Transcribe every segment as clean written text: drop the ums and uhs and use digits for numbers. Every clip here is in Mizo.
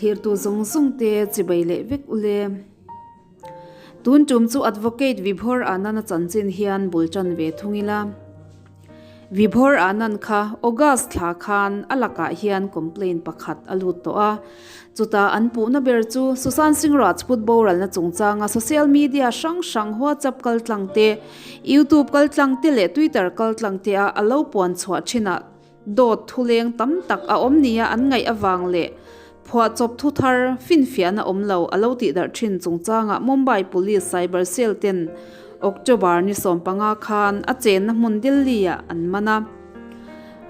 Thlirtu zawng zawng te chibai leh vek ule. Tun tum chu Advocate Vibhor Anand-a chanchin hian bul tan ve thung ila. Vibhor Anand kha August thla khan a lakah hian complaint pakhat a lut tawh a. Chutah an puhna ber chu Sushant Singh Rajput boralna chungchanga social media hrang hrang WhatsApp kaltlang te, YouTube kaltlang te leh Twitter kaltlang te a a lo puan chhuah thinah Dawt thuleng tam tak a awm nia an ngaih avang leh phuahchawp thu thar finfiahna awm lo a lo tihdarh thin chungchangah Mumbai Police Cyber Cell ten October ni 15 khan a chenna hmun Delhi-ah an man a.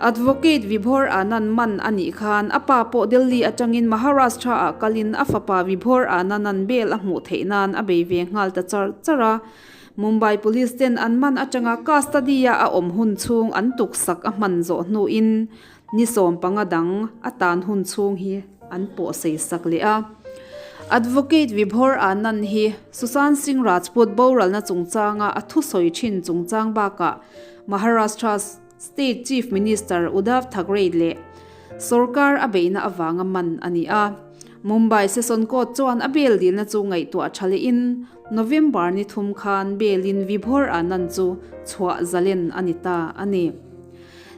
Advocate Vibhor Anand man a nih khan a pa pawh Delhi atangin Maharashtra-ah kalin a fapa Vibhor Anand-a'n bail a hmuh theih nan a bei ve nghal ta char char a. Mumbai Police ten an man atanga custody-a a awm hun chhung an tuksak a hman zawh hnuin ni 15 dang a tan hun chhung hi an pawh sei sak leh a. Advocate Vibhor Anand hi Sushant Singh Rajput boralna chungchanga a thusawi thin chungchang bakah Maharashtra State Chief Minister Uddhav Thackeray leh sorkar a beihna avanga man a ni a. Mumbai Session Court chuan a bail dilna chu ngaihtuah tha lehin November ni thum khan bail-in Vibhor Anand chu chhuah zalen a ni ta a ni.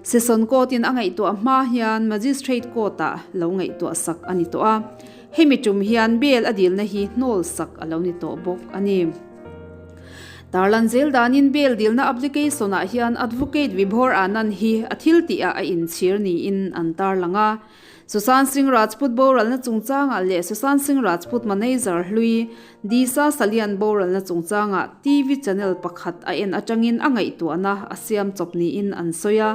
Session Court-in a ngaihtuah hma hian Magistrate Court-ah lo ngaihtuah sak a ni tawh a. Hemi tum hian bail a dilna hi hnawl sak a lo ni tawh bawk a ni. Tarlan zel danin bail dilna application-ah hian Advocate Vibhor Anand hi a thil tihah a inchhir niin an tarlang a. Sushant Singh Rajput boralna chungchangah leh Sushant Singh Rajput manager hlui Disha Salian boralna chungchangah TV channel pakhat a en atangin a ngaihtuahna a siam chawp niin an sawi a.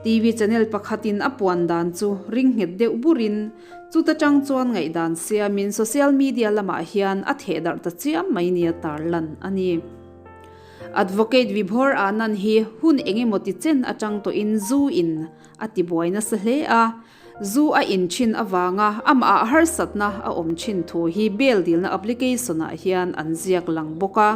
TV channel pakhatin a puan dan chu ring nghet deuh burin Chuta tang chuan ngaihdan siamin social media lamah hian a thehdarh ta chiam mai nia tarlan a ni. Advocate Vibhor Anand hi hun engemaw ti chen atang tawhin zu in a tibuai nasa hle a, zu a in thin avanga amah ah harsatna a awm thin thu hi bail dilna application ah hian an ziak lang bawk a.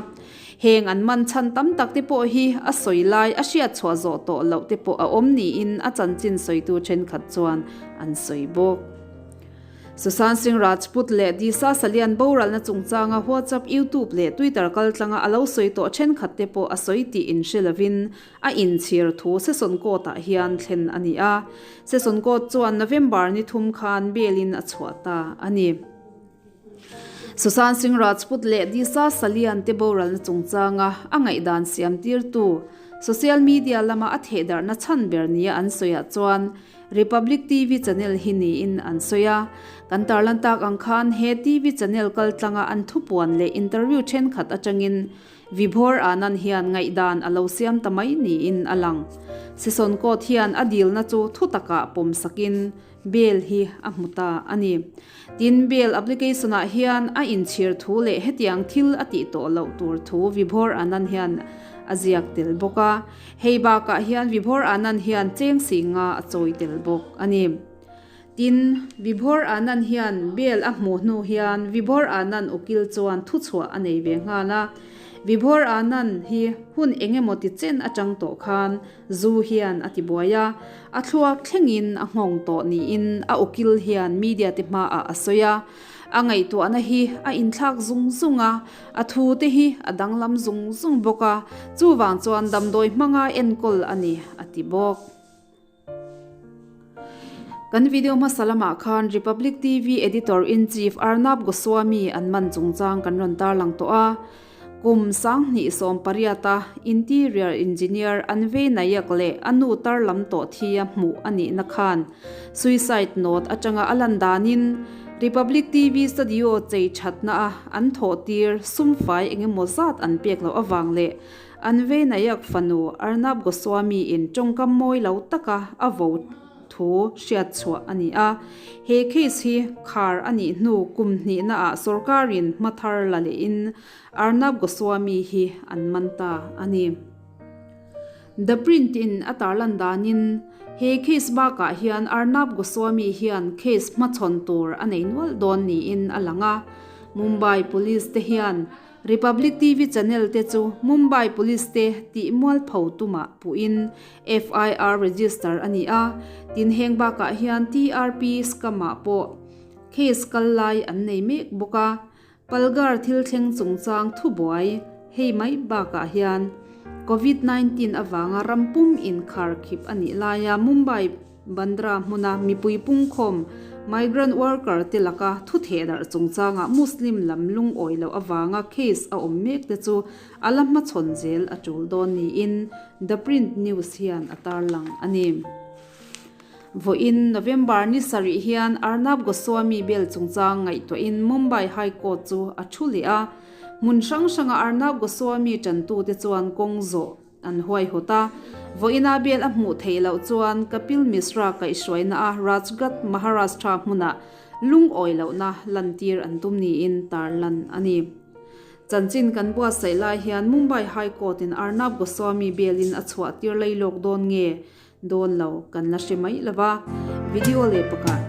Heng an man chhan tam tak te pawh hi a sawi lai a hriat chhuah zawh tawh loh te pawh a awm niin a chanchin sawitu thenkhat chuan an sawi bawk. Sushant Singh Rajput leh Disha Salian boralna chungchanga WhatsApp, YouTube leh Twitter kaltlanga a lo sawi tawh thenkhat te pawh a sawi tih inhre lovin a inchhir thu Session Court-ah hian thlen a ni a. Session Court chuan November ni thum khan bail-in a chhuah ta a ni. Sushant Singh Rajput leh Disha Salian te boralna chungchanga a ngaihdan siamtirtu social media lama a thehdarhna chhan ber nia an sawiah chuan Republic TV channel hi niin an sawi a. Kan tarlan tak ang khan he TV channel kaltlanga an thupuan leh interview thenkhat atangin Vibhor Anand hian ngaihdan a lo siam ta mai niin a lang. Session Court hian a dilna chu thu takah pawmsakin Bail hi a hmu ta a ni. Tin, bail application-ah hian a inchhir thu leh hetiang thil a tih tawh loh tur thu Vibhor Anand hian a ziak tel bawk a. Hei bakah hian Vibhor Anand hian cheng si nga a chawi tel bawk a ni. Tin, Vibhor Anand hian bail a hmuh hnu hian Vibhor Anand ukil chuan thuchhuah a nei ve nghal a. Vibhor Anand hi hun engemaw ti chen atang tawh khan Zu hian a ti buai a, a thluak thlengin a nghawng tawh niin a ukil hian media te hmaah a sawi a. A ngaihtuahna hi a inthlak zung zung a, a thu te hi a danglam zung zung bawk a, chuvang chuan damdawi hmanga enkawl a ni, a ti bawk. Kan video hmasa lamah khan Republic TV Editor-in-Chief Arnab Goswami an man chungchang kan rawn tarlang tawh a. Kum 2018-a Interior Engineer Anvay Nayak leh a nu tar lam tawh thi a hmuh a nihna khan suicide note atanga a lan danin Republic TV studio chei thatna a an thawh tir sumfai engemaw zat an pek loh avang leh Anvay Nayak fanu Arnab Goswami in tawngkam mawi lo taka a vo thu hriat chhuah a ni a. He case hi khar a nih hnu kum hnihna ah sorkarin hma thar la lehin Arnab Goswami hi an man ta a ni. The Print in a tarlan danin he case bakah hian Arnab Goswami hian case hmachhawn tur a nei nual dawn niin a lang a. Mumbai Police te hian Republic TV channel te chu Mumbai Police te tih mualpho tumah puhin FIR register a ni a, tin heng bakah hian TRP scam ah pawh Case kal lai an nei mek bawk a, Palghar thil thleng chungchang thubuai hei mai bakah hian Covid 19 avanga ram pum inkhar khip a nih laia Mumbai Bandra hmuna mipui pungkhawm migrant worker te laka thu thehdarh chungchangah Muslim lam lungawi loh avanga case a awm mek te chu a la hmachhawn zel a tul dawn niin The Print News hian a tarlang a ni. Vawiin November ni sarih hian Arnab Goswami bel chungchang ngaihtuahin Mumbai High Court chu a thu leh a. Hmun hrang hranga Arnab Goswami tantute chuan kawng zawh an huaihawt a. Vawiina bel a hmuh theih loh chuan Kapil Mishra kaihhruaina a Rajghat, Maharashtra hmunah lungawi lohna lantir an tum niin tarlan a ni. Chanchin kan buatsaih lai hian Mumbai High Court-in Arnab Goswami belin a chhuah tir lei lawk dawn nge? Dawn lo, kan la hre mai lo va, video leh pakah.